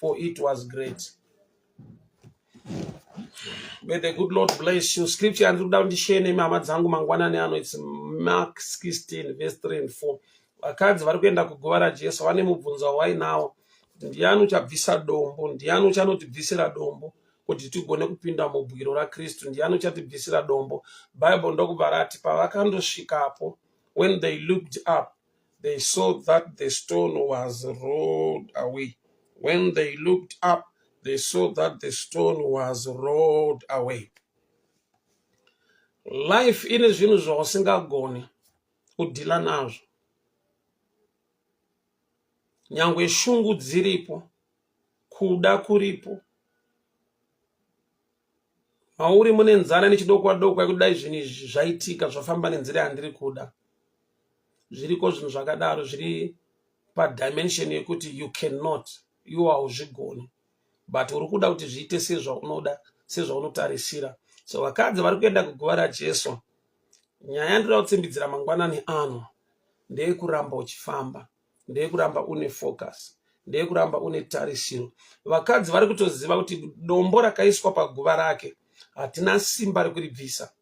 for it was great. May the good Lord bless you. Scripture yandiri kuda kuti ndishare nemi hama dzangu mangwanani ano, it's Mark 16 verse 3 and 4. Vakadzi vari kuenda kuguva raJesu vane mubvunzo wawainawo kuti ndiani uchabvisa dombo, ndiani uchanotibvisira dombo kuti tigone kupinda mubwiro raKristu, ndiani uchatibvisira dombo. Bible ndokubva rati pavakandosvikapo, when they looked up, they saw that the stone was rolled away. When they looked up, they saw that the stone was rolled away. Life ine zvinhu zvausingagoni kudhila nazvo. Nyangwe shungu dziripo, kuda kuripo, mauri mune nzara nechidokwa dokwa yekuti dai zvinhu izvi zvaitika zvafamba nenzira yandiri kuda. Zviriko zvinhu zvakadaro zviri padimension yekuti you cannot, iwo hauzvigoni, but uri kuda kuti zviite sezvaunoda, sezvaunotarisira. So vakadzi vari kuenda kuguva raJesu, nyaya yandinoda kutsimbidzira mangwanani ano ndeyekuramba uchifamba, ndeyekuramba une focus, ndeyekuramba une tarisiro. Vakadzi vari kutoziva kuti dombo rakaiswa paguva rake hatina simba rekuribvisa.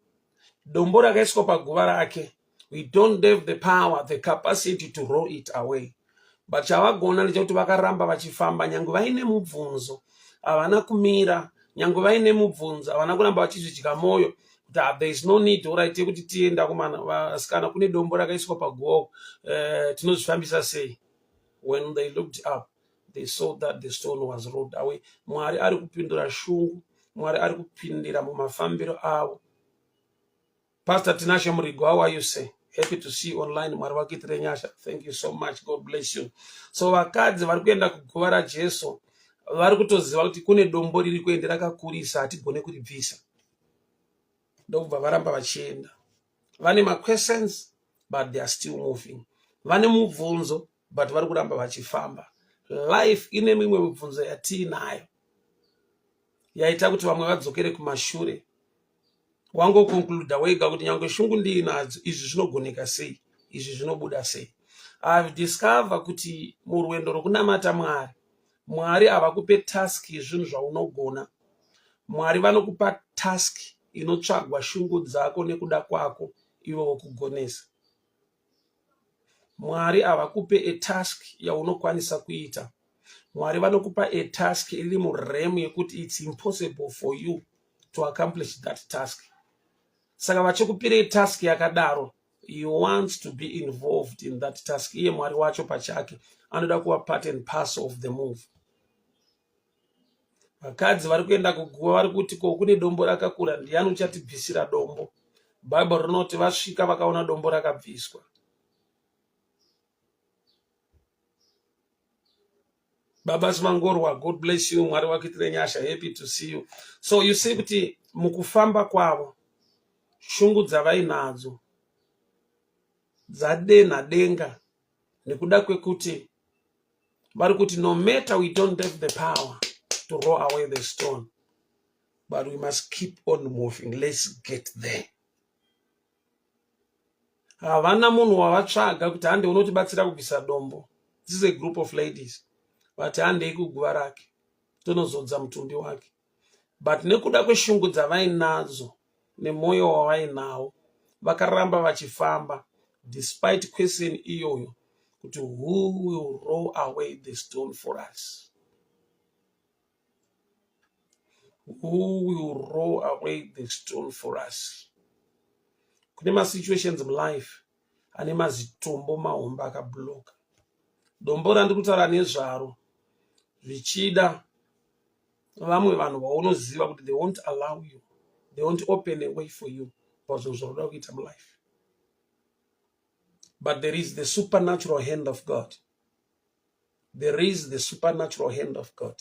Dombo rakaiswa paguva rake, we don't have the power, the capacity to roll it away. But chavagona ndechekuti vakaramba vachifamba nyange vaine mubvunzo, havana kumira. Nyange vaine mubvunzo, havana kuramba vachizvidya mwoyo kuti ah, there is no need, alright, yekuti tienda kumana vasikana, kune dombo rakaiswa paguva, tinozvifambisa sei? When they looked up, they saw that the stone was rolled away. Mwari ari kupindura shungu, Mwari ari kupindira mumafambiro avo. Pastor Tinashe Murigo, how are you, say? Happy to see you online. Mwari vakuitire nyasha. Thank you so much. God bless you. So vakadzi vari kuenda kuguva raJesu vari kutoziva kuti kune dombo riri kuende rakakurisa, hatigone kuribvisa. Ndokubva varamba vachienda. Vane maquestions, but they are still moving. Vane mubvunzo, but vari kuramba vachifamba. Life ine mimwe mibvunzo yatiinayo yaita kuti vamwe vadzokere kumashure. Wangoconcluda wega kuti nyange shungu ndiinadzo, izvi zvinogoneka sei, izvi zvinobuda sei? I've discover kuti murwendo rwokunamata Mwari, Mwari havakupe task yezvinhu zvaunogona. Mwari vanokupa task inotsvagwa shungu dzako nekuda kwako, ivo vokugonesa. Mwari havakupe a task yaunokwanisa kuita. Mwari vanokupa a task iri murealm yekuti it's impossible for you to accomplish that task. Saka vachikupirei task yakadaro, you want to be involved in that task. Iye Mwari wacho pachake anoda kuva part and parcel of the move. Vakadzi vari kuenda kuguva vari kuti ko kune dombo rakakura, ndiani uchatibvisira dombo? Bhaibheri rinoti vasvika vakaona dombo rakabviswa. Baba Simangorwa, God bless you. Mwari wakuitire nyasha. Happy to see you. So you see kuti mukufamba kwavo, shungu dzavainadzo dzadenha denga nekuda kwekuti vari kuti no matter we don't have the power to roll away the stone, but we must keep on moving. Let's get there. Havana munhu wavatsvaga kuti hande unotibatsira kubvisa dombo. This is a group of ladies vati handei kuguva rake tonozodza mutumbi wake. But nekuda kweshungu dzavainadzo nemwoyo wavainawo, vakaramba vachifamba despite question iyoyo kuti who will roll away the stone for us? Who will roll away the stone for us? Kune masituations mulife ane mazitombo mahombe akabloka. Dombo randiri kutaura nezvaro, zvichida vamwe vanhu vaunoziva kuti they won't allow you, they won't open a way for you pazvinhu zvaunoda kuita mulife. But there is the supernatural hand of God. There is the supernatural hand of God.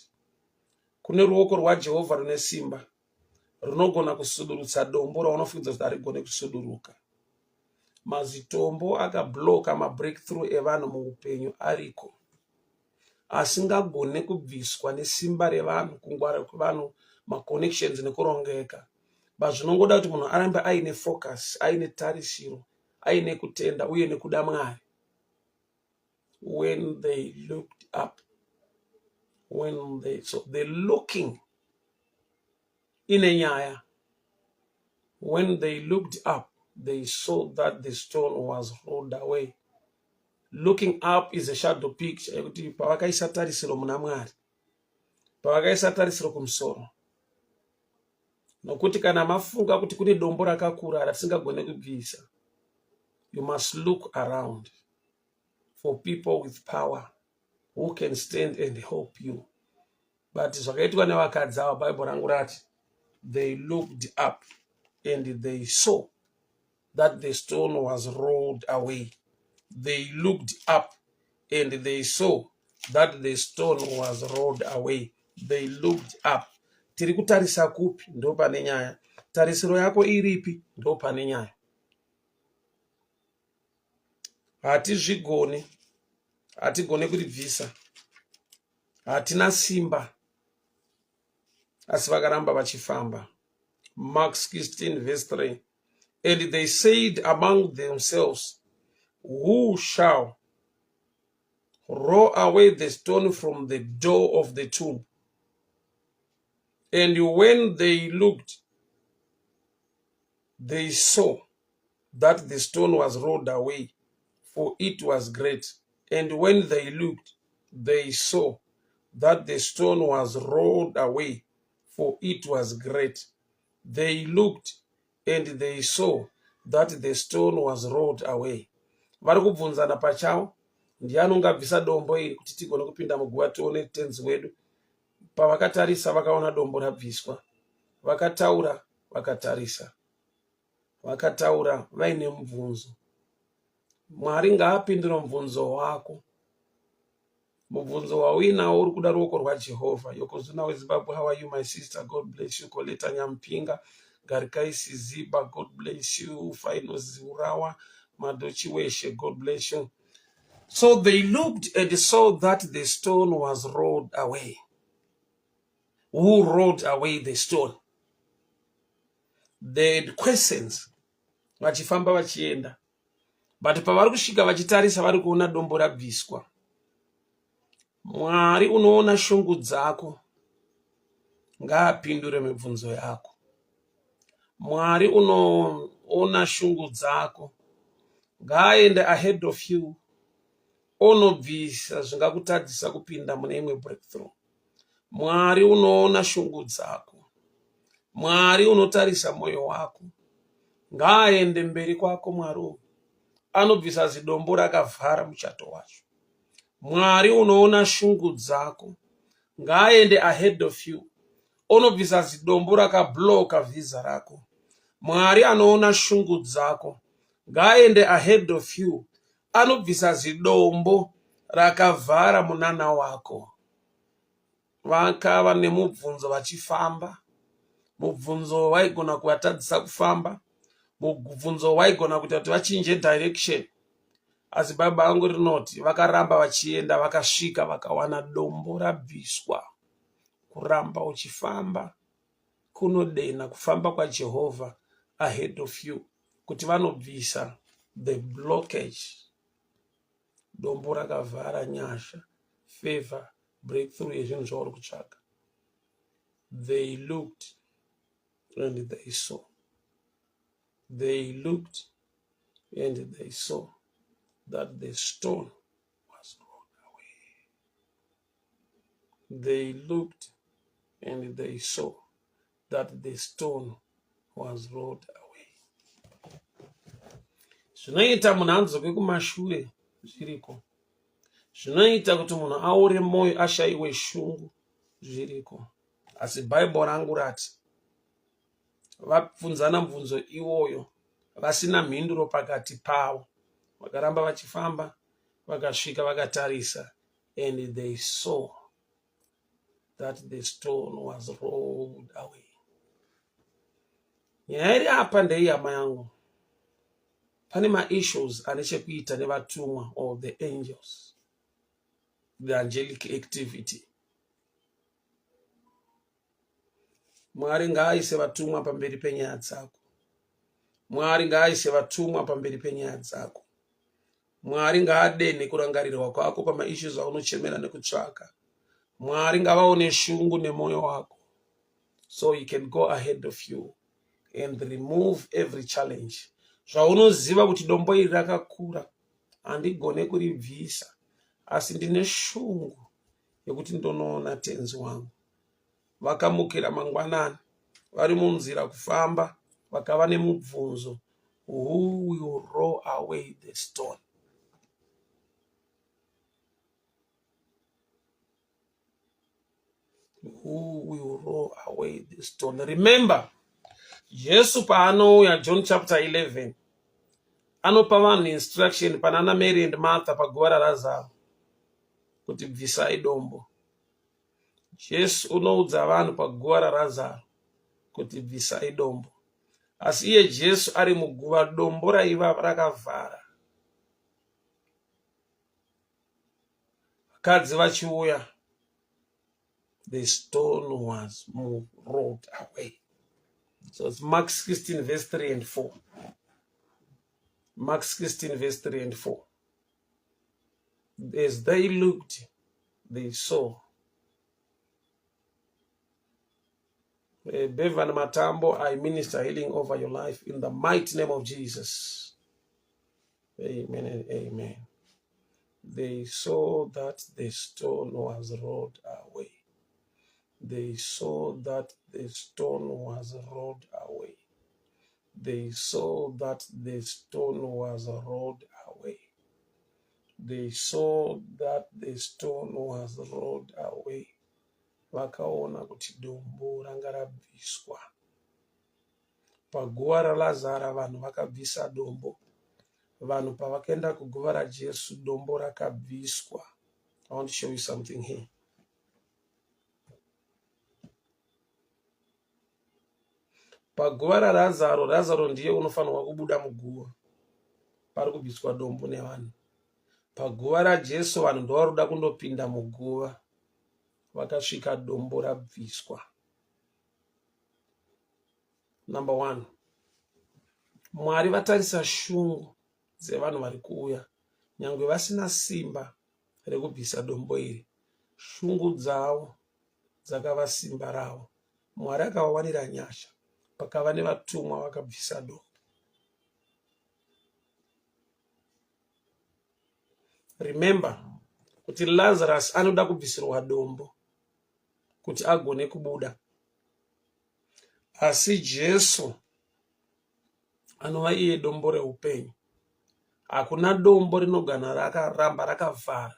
Kune ruoko rwaJehovha rune simba runogona kusudurutsa dombo raunofungidzira kuti harigone kusuduruka. Mazitombo akabloka mabreakthrough evanhu muupenyu ariko, asingagone kubviswa nesimba revanhu, kungwara kwevanhu, maconnections nekurongeka. But zvinongoda kuti munhu arambe aine focus, aine tarisiro, aine kutenda uye nekuda Mwari. When they looked up, When they, so the looking ine nyaya. When they looked up, they saw that the stone was rolled away. Looking up is a shadow picture yekuti pavakaisa tarisiro muna Mwari, pavakaisa tarisiro kumusoro. Nokuti kana mafunga kuti kune dombo rakakura ratisingagone kubvisa, you must look around for people with power who can stand and help you. But zvakaitwa nevakadzi ava, Bible rangu rati they looked up and they saw that the stone was rolled away. They looked up and they saw that the stone was rolled away. They looked up. Tiri kutarisa kupi? Ndo pane nyaya. Tarisiro yako iripi? Ndo pane nyaya. Hatizvigoni, hatigone kuribvisa, hatina simba, asi vakaramba vachifamba. Mark 16 verse 3: And they said among themselves, "Who shall roll away the stone from the door of the tomb?" And when they looked, they saw that the stone was rolled away, for it was great. And when they looked, they saw that the stone was rolled away, for it was great. They looked and they saw that the stone was rolled away. Vari kubvunzana pachavo, ndiani ungabvisa dombo iri kuti tigone kupinda muguva tione Tenzi wedu? Pavakatarisa, vakaona dombo rabviswa. Vakataura vakatarisa, vakataura vaine mubvunzo. Mwari ngaapindure mubvunzo wako, mubvunzo wauinawo uri kuda ruoko rwaJehovha. Yokozuna weZimbabwe, how are you, my sister? God bless you. Koleta Nyampinga, Garikai Siziba, God bless you. Fainoziurawa Madochiweshe, God bless you. So they looked and saw that the stone was rolled away. Who rolled away the stone? The questions. Vachifamba vachienda, but pavari kusvika vachitarisa, vari kuona dombo rabviswa. Mwari unoona shungu dzako ngaapindure mibvunzo yako. Mwari unoona shungu dzako ngaaende ahead of you, onobvisa zvingakutadzisa kupinda mune imwe breakthrough. Mwari unoona shungu dzako, Mwari unotarisa mwoyo wako ngaaende mberi kwako. Mwari uyu anobvisa zidombo rakavhara muchato wacho. Mwari unoona shungu dzako ngaaende ahead of you, onobvisa zidombo rakabloka vhisa rako. Mwari anoona shungu dzako ngaaende ahead of you, anobvisa zidombo rakavhara munana wako. Vakava nemubvunzo vachifamba. Mubvunzo waigona kuvatadzisa kufamba, mubvunzo waigona kuita kuti vachinje direction, asi Bhaibheri rangu rinoti vakaramba vachienda, vakasvika vakawana dombo rabviswa. Kuramba uchifamba kunodena kufamba kwaJehovha ahead of you kuti vanobvisa the blockage, dombo rakavhara nyasha, favor, breakthrough yezvinhu zvauri kutsvaga. They looked and they saw. They looked and they saw that the stone was rolled away. They looked and they saw that the stone was rolled away. Zvinoita munhu anzoke kumashure zviriko, zvinoita kuti munhu aore mwoyo, ashayiwe shungu zviriko, asi Bhaibheri rangu rati vabvunzana mubvunzo iwoyo vasina mhinduro pakati pavo, vakaramba vachifamba, vakasvika vakatarisa, and they saw that the stone was rolled away. Nyaya iri apa ndeihama yangu, pane maissues ane chekuita nevatumwa or the angels, the angelic activity. Mwari ngaaise vatumwa pamberi penyaya dzako. Mwari ngaaise vatumwa pamberi penyaya dzako. Mwari ngaadene kurangarirwa kwako pamaissues aunochemera nekutsvaka. Mwari ngavaone shungu nemwoyo wako so he can go ahead of you and remove every challenge. Zvaunoziva kuti dombo iri rakakura handigone kuribvisa asi ndine shungu yekuti ndonoona tenzi wangu. Vakamukira mangwanani vari munzira kufamba vakava nemubvunzo who will roll away the stone? Who will roll away the stone? Remember, Jesu paanouya John chapter 11 anopa vanhu instruction panana Mary and Martha paguva raRazaro kuti bvisai dombo. Jesu unoudza vanhu paguva raRazaro kuti bvisai dombo. Asi iye Jesu ari muguva dombo raiva rakavhara. Vakadzi vachiuya, the stone was moved, rolled away. So it's Mark 16 verse 3 and 4. Mark 16 verse 3 and 4. As they looked, they saw. Bevan Matambo, I minister healing over your life in the mighty name of Jesus. Amen and amen. They saw that the stone was rolled away. They saw that the stone was rolled away. They saw that the stone was rolled away. They saw that the stone was rolled away. Vakaona kuti dombo ranga rabviswa. Paguva raLazara vanhu vakabvisa dombo. Vanhu pavakaenda kuguva raJesu dombo rakabviswa. I want to show you something here. Paguva raRazaro, Razaro ndiye unofanirwa kubuda muguva. Pari kubviswa dombo nevanhu. Paguva raJesu vanhu ndovari kuda kundopinda muguva. Vakasvika dombo rabviswa. Number one, Mwari vatarisa shungu dzevanhu vari kuuya nyangwe vasina simba rekubvisa dombo iri. Shungu dzavo dzakava simba ravo. Mwari akavawanira nyasha pakava nevatumwa vakabvisa dombo. Remember kuti Lazarus anoda kubvisirwa dombo kuti agone kubuda. Asi Jesu anova iye dombo reupenyu. Hakuna dombo rinogana rakaramba rakavhara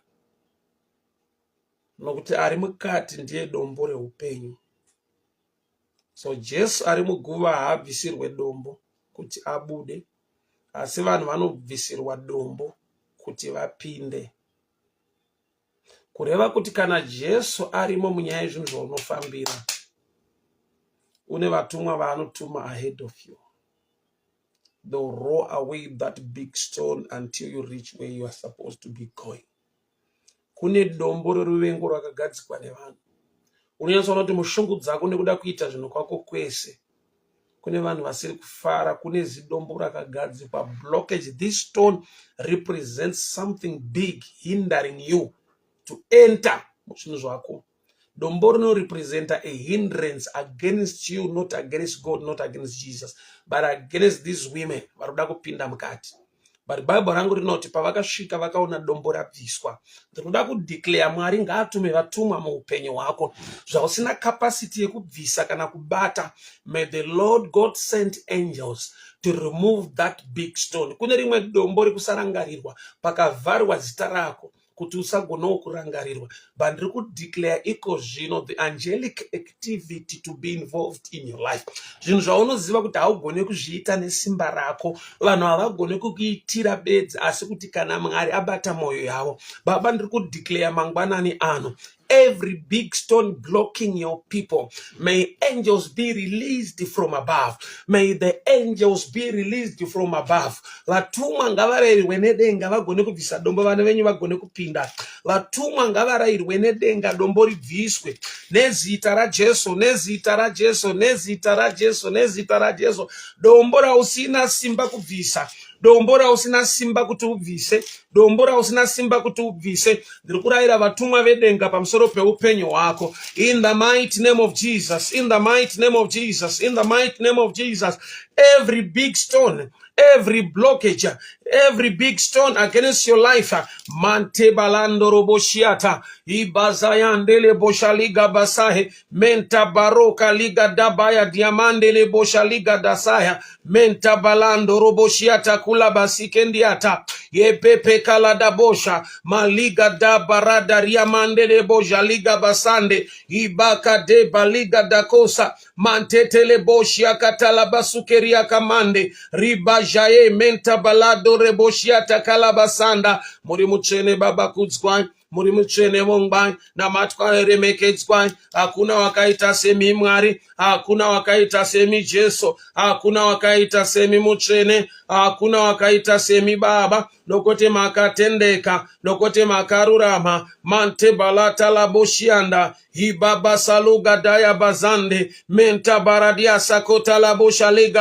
nokuti ari mukati ndiye dombo reupenyu. So Jesu ari muguva haabvisirwe dombo kuti abude, asi vanhu vanobvisirwa dombo kuti vapinde. Kureva kuti kana Jesu arimo munyaya yezvinhu zvaunofambira, une vatumwa vaanotuma ahead of you. They'll roll away that big stone until you reach where you are supposed to be going. Kune dombo reruvengo rwakagadzikwa nevanhu. Unonyatsoona kuti mushungu dzako nekuda kuita zvinhu kwako kwese kune vanhu vasiri kufara kune zidombo rakagadzikwa blockage this stone represents something big hindering you to enter muzvinhu zvako dombo rinorepresenta a hindrance against you not against god not against jesus but against these women vari kuda kupinda mukati but bible rangu rinoti pavakasvika vakaona dombo rabviswa ndinoda kudeclare mwari ngaatume vatumwa muupenyu hwako zvausina capacity yekubvisa kana kubata may the lord god send angels to remove that big stone kune rimwe dombo rekusarangarirwa pakavharwa zita rako kuti usagonawo kurangarirwa but ndiri kudeclare iko zvino the angelic activity to be involved in your life zvinhu zvaunoziva kuti haugone kuzviita nesimba rako vanhu havagone kukuitira bedzi asi kuti kana mwari abata mwoyo yavo baba ndiri kudeclare mangwanani ano every big stone blocking your people. May angels be released from above. May the angels be released from above. Vatumwa ngavarairwe nedenga vagone kubvisa dombo vana venyu vagone kupinda. Vatumwa ngavarairwe nedenga dombo ribviswe nezita raJesu, nezita raJesu, nezita raJesu, nezita raJesu. Dombo rausina simba kubvisa. Dombo rausina simba kuti ubvise, dombo rausina simba kuti ubvise. Ndiri kurayira vatumwa vedenga pamusoro peupenyu hwako. In the mighty name of Jesus, in the mighty name of Jesus, in the mighty name of Jesus. Every big stone, every blockage, every big stone against your life, mantebalando roboshiata, ibazayandele boshaliga basahe, menta baroka liga dabaya diamandele boshaliga dasaya, menta balando roboshiata kula basikendiata, yepepe kalada bosha, maliga da barada riamandele bojaliga basande, ibaka de baliga dakosa, mantetele boshia katala basukeria kamande, ribajaye menta balado reboshiata kalabasanda. Muri mutsvene Baba, kudzwai. Muri mutsvene, vongwai, namatwa, remekedzwai. Hakuna wakaita semi Mwari, hakuna wakaita semi Jesu, hakuna wakaita semi Mutsvene, hakuna wakaita semi Baba, nokuti makatendeka, nokuti makarurama. Mantebalatala ibaba saluga daya bazande menta baradia sakota la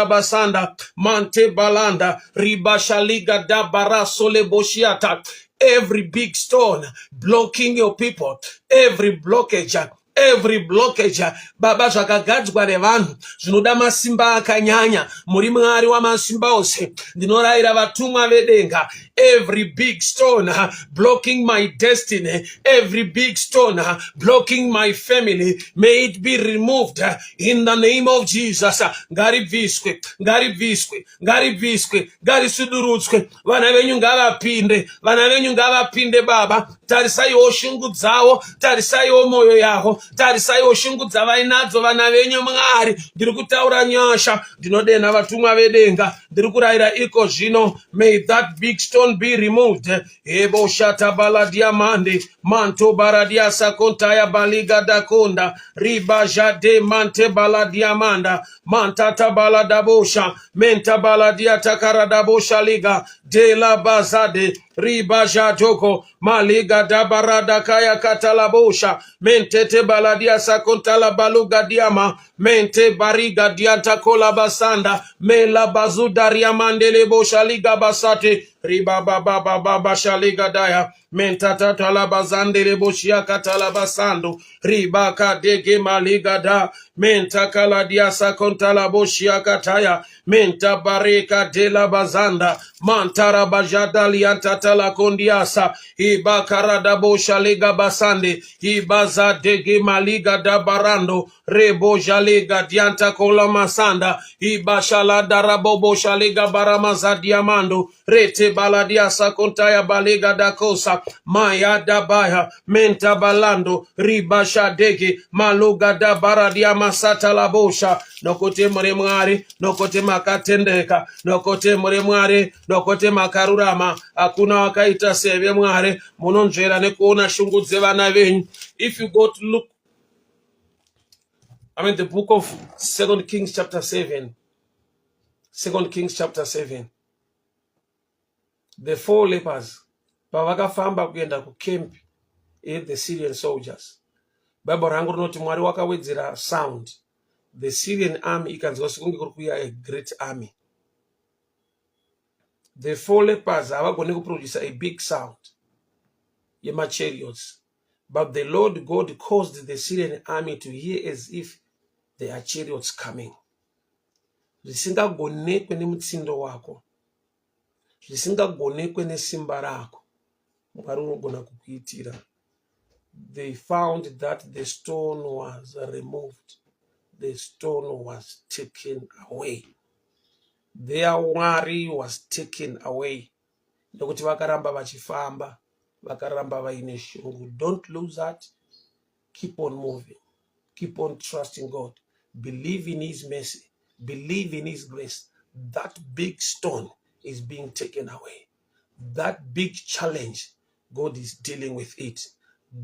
basanda mante balanda ribashaliga da barasole boshiata. Every big stone blocking your people, every blockage, every blockage, Baba, zvakagadzwa nevanhu zvinoda masimba akanyanya, muri Mwari wamasimba ose. Ndinorayira vatumwa vedenga. Every big stone blocking my destiny, every big stone blocking my family, may it be removed in the name of Jesus. Ngaribviswe, ngaribviswe, ngaribviswe, ngarisudurutswe. Vana venyu ngavapinde, vana venyu ngavapinde. Baba, tarisaiwo shungu dzavo, tarisaiwo mwoyo yavo, tarisaiwo shungu dzavainadzo vana venyu. Mwari, ndiri kutaura nyasha, ndinodenha vatumwa vedenga, ndiri kurayira iko zvino. May that big stone be removed. Eboshata baladiamande manto baradia sakontaya baliga dakonda ribajade mante baladiamanda mantata baladabosha menta baladia takaradabosha liga de la bazade ribajadoko maliga dabarada kaya katalabosha mentete baladia sakontala baluga diama mente bariga dianta kola basanda mela bazuda riamandele bosha liga basate riba baba baba bashaliga daya mentata talabazandele boshia katalabasando ribaka dege maliga da menta kaladia sakontala boshia kataya menta bareka de la bazanda mantara bajada liantatala kondiasa ibakarada bosha liga basande ibaza dege maliga da barando rebo jalega dianta kola masanda ibashala darabobo shalega baramaza diamando rete baladia sakontaya balega dakosa maya dabaya menta balando ribasha dege maluga da baradia masata labosha. Nokuti muri Mwari, nokuti makatendeka, nokuti muri Mwari, nokuti makarurama. Hakuna wakaita seve Mwari. Munonzvera nekuona shungu dzevana venyu. If you go to look, I mean, the book of Second Kings chapter 7, Second Kings chapter 7, the four lepers pavakafamba kuenda kucamp the Syrian soldiers, Bible rangu rinoti Mwari wakawedzera sound. The Syrian army ikanzwa sekunge kuri kuuya a great army. The four lepers havagoni kuproduce a big sound yemachariots, but the Lord God caused the Syrian army to hear as if there are chariots coming. Zvisingagonekwe nemutsindo wako, zvisingagonekwe nesimba rako, Mwari unogona kukuitira. They found that the stone was removed, the stone was taken away, their worry was taken away, nekuti vakaramba vachifamba, vakaramba vaine shungu. Don't lose that. Keep on moving, keep on trusting God. Believe in his mercy, believe in his grace. That big stone is being taken away. That big challenge, God is dealing with it.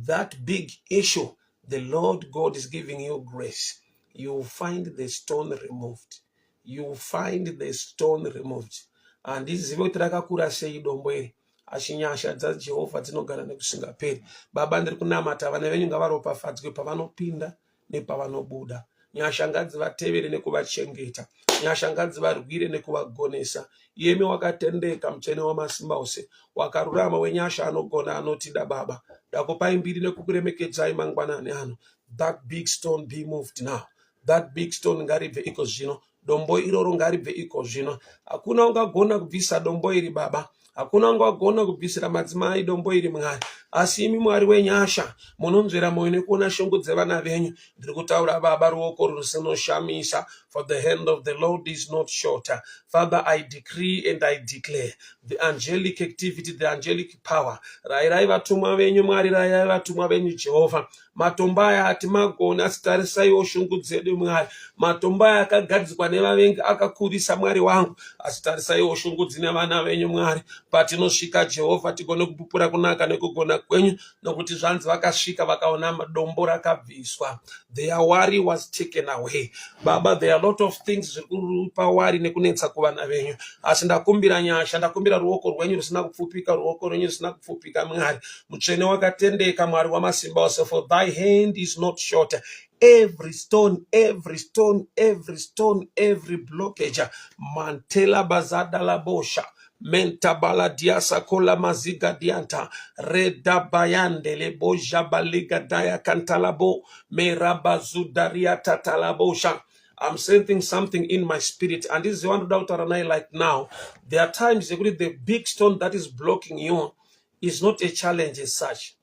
That big issue, the Lord God is giving you grace. You will find the stone removed, you will find the stone removed. Handizivi kuti rakakura sei dombo iri, asi nyasha dzaJehovha dzinogara nekusingaperi. Baba, ndiri kunamata, vana venyu ngavaropafadzwe pavanopinda nepavanobuda. Nyasha ngadzivatevere nekuvachengeta. Nyasha ngadzivarwire nekuvagonesa. Iyemi wakatendeka, mutsvene wamasimba ose, wakarurama wenyasha anogona anotida Baba. Ndakupai mbiri nekukuremekedzai mangwanani ano. That big stone be moved now. That big stone ngaribve iko zvino. Dombo iroro ngaribve iko zvino. Hakuna ungagona kubvisa dombo iri Baba. Hakuna ungagona kubvisira madzimai dombo iri Mwari. Asi imi Mwari wenyasha munonzvera mwoyo nekuona shungu dzevana venyu. Ndiri kutaura Baba ruoko rusinoshamisa. For the hand of the Lord is not shorter. Father, I decree and I declare the angelic activity, the angelic power. Rairai vatumwa venyu Mwari, rairai vatumwa venyu Jehovha. Matombo aya hatimagoni, asi tarisaiwo shungu dzedu Mwari. Matombo aya akagadzikwa nevavengi akakurisa Mwari wangu, asi tarisaiwo shungu dzine vana venyu Mwari. Patinosvika Jehovha, tigone kupupura kunaka nekugona kwenyu, nokuti zvanzi vakasvika vakaona dombo rakabviswa. Their worry was taken away. Baba, there are a lot of things zviri kupa worry nekunetsa kuvana venyu, asi ndakumbira nyasha, ndakumbira ruoko rwenyu rusina kupfupika, ruoko rwenyu rusina kupfupika Mwari mutsvene wakatendeka, Mwari wamasimba ose, for thy hand is not short. Every stone, every stone, every stone, every blockage, mantela bazada la bosha mentabala diasa kola maziga dianta reda bayande le boja baliga daya kantalabo merabazudaria tatalabosha. I'm sensing something in my spirit and this is one kutaura naye like now. There are times yekuti the big stone that is blocking you is not a challenge as such,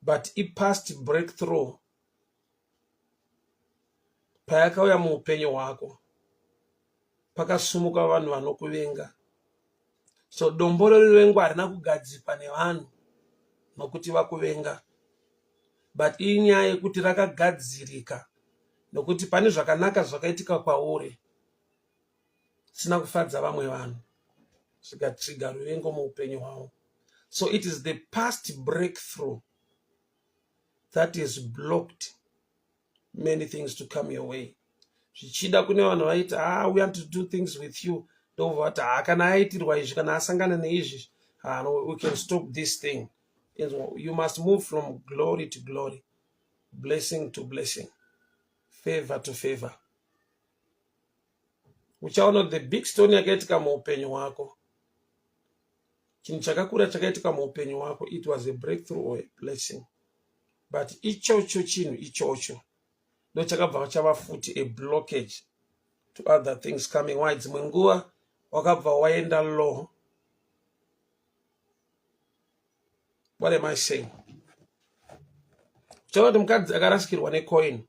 but i-past breakthrough payakauya muupenyu hwako pakasumuka vanhu vanokuvenga. So dombo reruvengo harina kugadzikwa nevanhu nokuti vakuvenga, but inyaya yekuti rakagadzirika nokuti pane zvakanaka zvakaitika kwauri zvisina kufadza vamwe vanhu, zvikatriga ruvengo muupenyu hwavo. So it is the past breakthrough that is blocked many things to come your way. Zvichida kune vanhu vaiti, "Ah, we want to do things with you," ndobva vati, "Ah, kana aitirwa izvi, kana asangana neizvi, ah, no, we can stop this thing." You must move from glory to glory, blessing to blessing, favor to favor. Uchaona the big stone yakaitika muupenyu hwako, chinhu chakakura chakaitika muupenyu hwako, it was a breakthrough or a blessing, but ichocho chinhu ichocho ndo chakabva chava futi a blockage to other things coming. Why? Dzimwe nguva wakabva waenda low. What am I saying? Uchaona kuti mukadzi akarasikirwa necoin,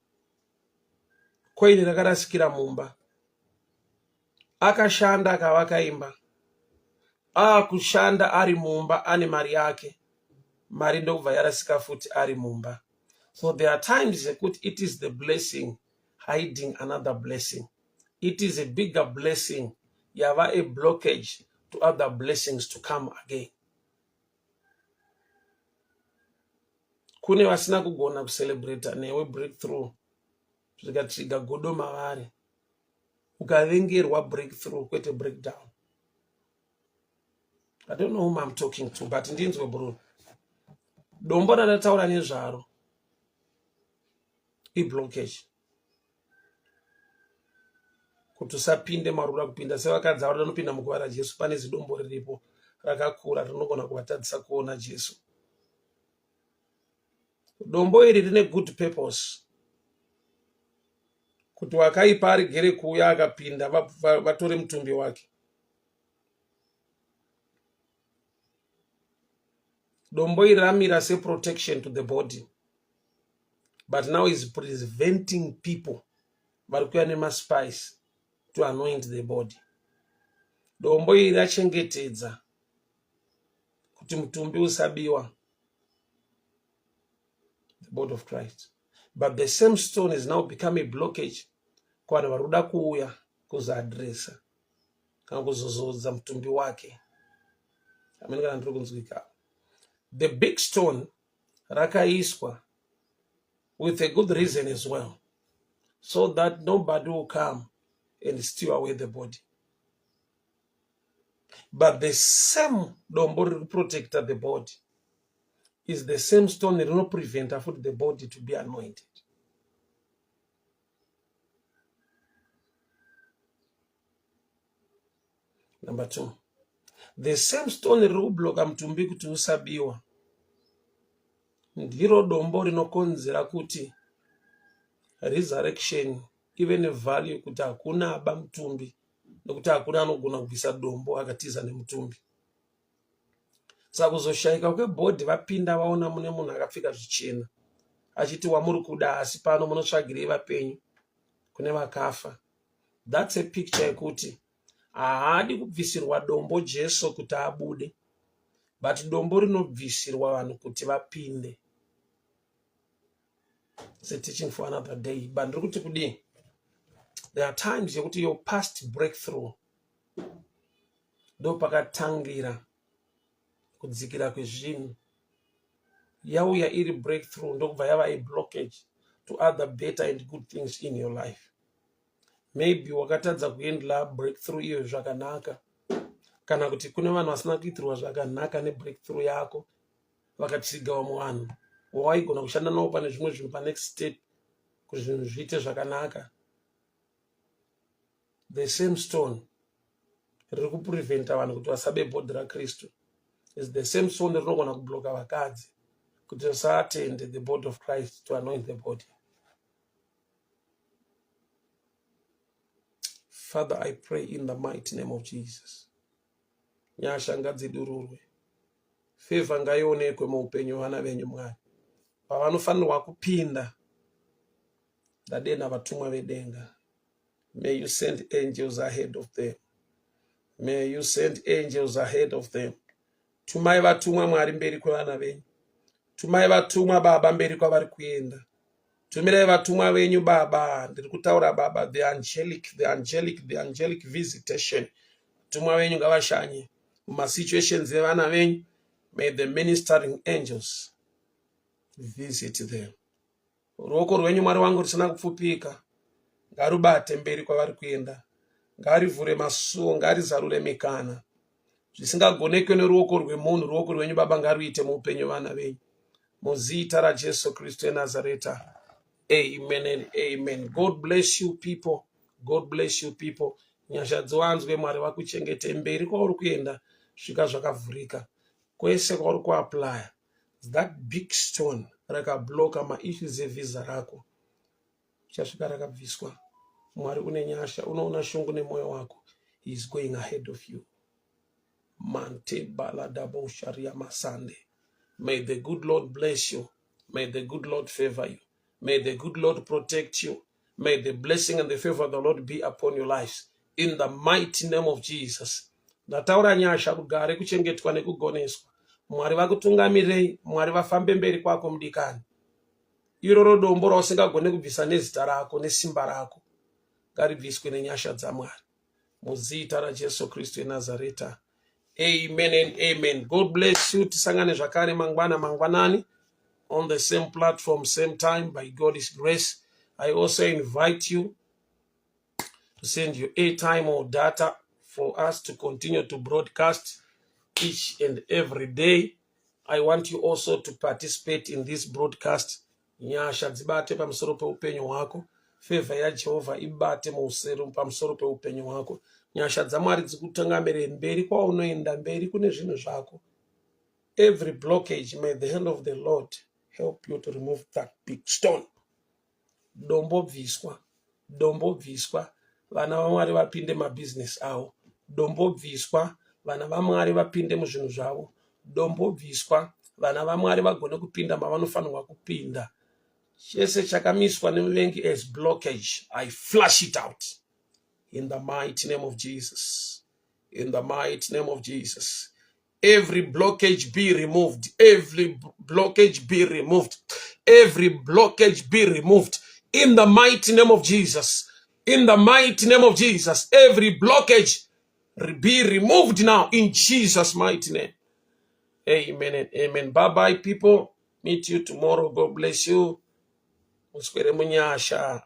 coin rakarasikira mumba, akashanda akavaka imba, akushanda ari mumba ane mari yake, mari ndokubva yarasika futi ari mumba. So there are times yekuti it is the blessing hiding another blessing. It is a bigger blessing yava a blockage to other blessings to come again. Kune vasina kugona kucelebrata newe breakthrough, zvikatriga godo mavari, ukavengerwa breakthrough kwete breakdown. I don't know whom I'm talking to, but ndinzwe bro. Dombo randataura nezvaro iblockage kuti usapinde marura kupinda sevakadzi avo vanopinda muguva raJesu. Pane zidombo riripo rakakura rinogona kuvatadzisa kuona Jesu. Dombo iri rine good purpose, kuti wakaipa aregere kuuya akapinda vatore mutumbi wake. Dombo iri ramira seprotection to the body, but now is preventing people vari kuuya nemaspice to anoint the body. Dombo iri rachengetedza kuti mutumbi usabiwa, the body of Christ, but the same stone is now become a blockage kuvanhu vari kuda kuuya kuzoadresa kana kuzozodza mutumbi wake. Amene kana ndiri kunzwika? The big stone rakaiswa with a good reason as well, so that nobody will come and steal away the body, but the same dombo riri kuprotecta the body is the same stone rinopreventa futi the body to be anointed. Number two, the same stone riri kubloka mutumbi kuti usabiwa ndiro dombo rinokonzera kuti resurrection ive nevalue, kuti hakuna aba mutumbi, nekuti hakuna anogona kubvisa dombo akatiza nemutumbi. Saka kuzoshayika kwebody, vapinda vaona mune munhu akapfeka zvichena achiti, "Wamuri kuda asi pano, munotsvagirei vapenyu kune vakafa?" That's a picture yekuti haadi kubvisirwa dombo Jesu kuti abude, but dombo rinobvisirwa vanhu kuti vapinde. It's a teaching for another day, but ndiri kuti kudii? There are times yekuti your past breakthrough ndo pakatangira kudzikira kwezvinhu. Yauya iri breakthrough, ndokubva yava iblockage to other better and good things in your life. Maybe wakatadza kuhandle breakthrough iyo zvakanaka, kana kuti kune vanhu vasina kuitirwa zvakanaka nebreakthrough yako, vakatsiga vamwe vanhu wawaigona kushanda navo pane zvimwe zvinhu panext step kuti zvinhu zviite zvakanaka. The same stone riri kupreventa vanhu kuti vasabe body raKristu is the same stone rinogona kubloka vakadzi kuti vasaatende the body of Christ to anoint the body. Father, I pray in the mighty name of Jesus, nyasha ngadzidururwe, favor ngaionekwe muupenyu vana venyu, Mwari, pavanofanirwa kupinda. Ndadena vatumwa vedenga. May you send angels ahead of them. May you send angels ahead of them. Tumai vatumwa, Mwari, mberi kwevana venyu. Tumai vatumwa, Baba, mberi kwavari kuenda. Tumirai vatumwa venyu, Baba. Ndiri kutaura, Baba, the angelic, the angelic, the angelic visitation. Vatumwa venyu ngavashanye mumasituations evana venyu. May the ministering angels visit them. Ruoko rwenyu, Mwari wangu, risina kupfupika ngarubate mberi kwavari kuenda, ngarivhure masuo, ngarizarure mikana. Zvisingagonekwe neruoko rwemunhu, ruoko rwenyu, Baba, ngaruite muupenyu vana venyu, muzita raJesu Kristu eNazareta. Amen and amen. God bless you, people. God bless you, people. Nyasha dziwanzwe. Mwari vakuchengete mberi kwauri kuenda. Svika zvakavhurika kwese kwauri kuapplya. That big stone rakabloka maissues evhisa rako uchasvika rakabviswa. Mwari une nyasha, unoona shungu nemwoyo wako. He is going ahead of you. Mante baladabo sharia masande. May the good Lord bless you. May the good Lord favor you. May the good Lord protect you. May the blessing and the favor of the Lord be upon your lives in the mighty name of Jesus. Ndataura nyasha, rugare, kuchengetwa nekugoneswa. Mwari vakutungamirei. Mwari vafambe mberi kwako, mudikani. Iroro dombo rausingagone kubvisa nezita rako nesimba rako ngaribviswe nenyasha dzaMwari, muzita raJesu Kristu eNazareta. Amen and amen. God bless you. Tisangane zvakare mangwana mangwanani on the same platform, same time, by God's grace. I also invite you to send your airtime or data for us to continue to broadcast each and every day. I want you also to participate in this broadcast. Nyasha dzibate pamusoro peupenyu hwako. Favor yaJehovha ibate muusero pamusoro peupenyu hwako. Nyasha dzaMwari dzikutungamirire mberi kwaunoenda, mberi kune zvinhu zvako. Every blockage, may the hand of the Lord help you to remove that big stone. Dombo bviswa, dombo bviswa, vana vaMwari vapinde mabhizinesi avo. Dombo bviswa, vana vaMwari vapinde muzvinhu zvavo. Dombo bviswa, vana vaMwari vagone kupinda mavanofanirwa kupinda. Chese chakamiswa nemuvengi as blockage, I flush it out in the mighty name of Jesus. In the mighty name of Jesus, every blockage be removed. Every blockage be removed. Every blockage be removed in the mighty name of Jesus. In the mighty name of Jesus, every blockage be removed now in Jesus' mighty name. Amen and amen. Bye bye, people. Meet you tomorrow. God bless you. Muswere munyasha.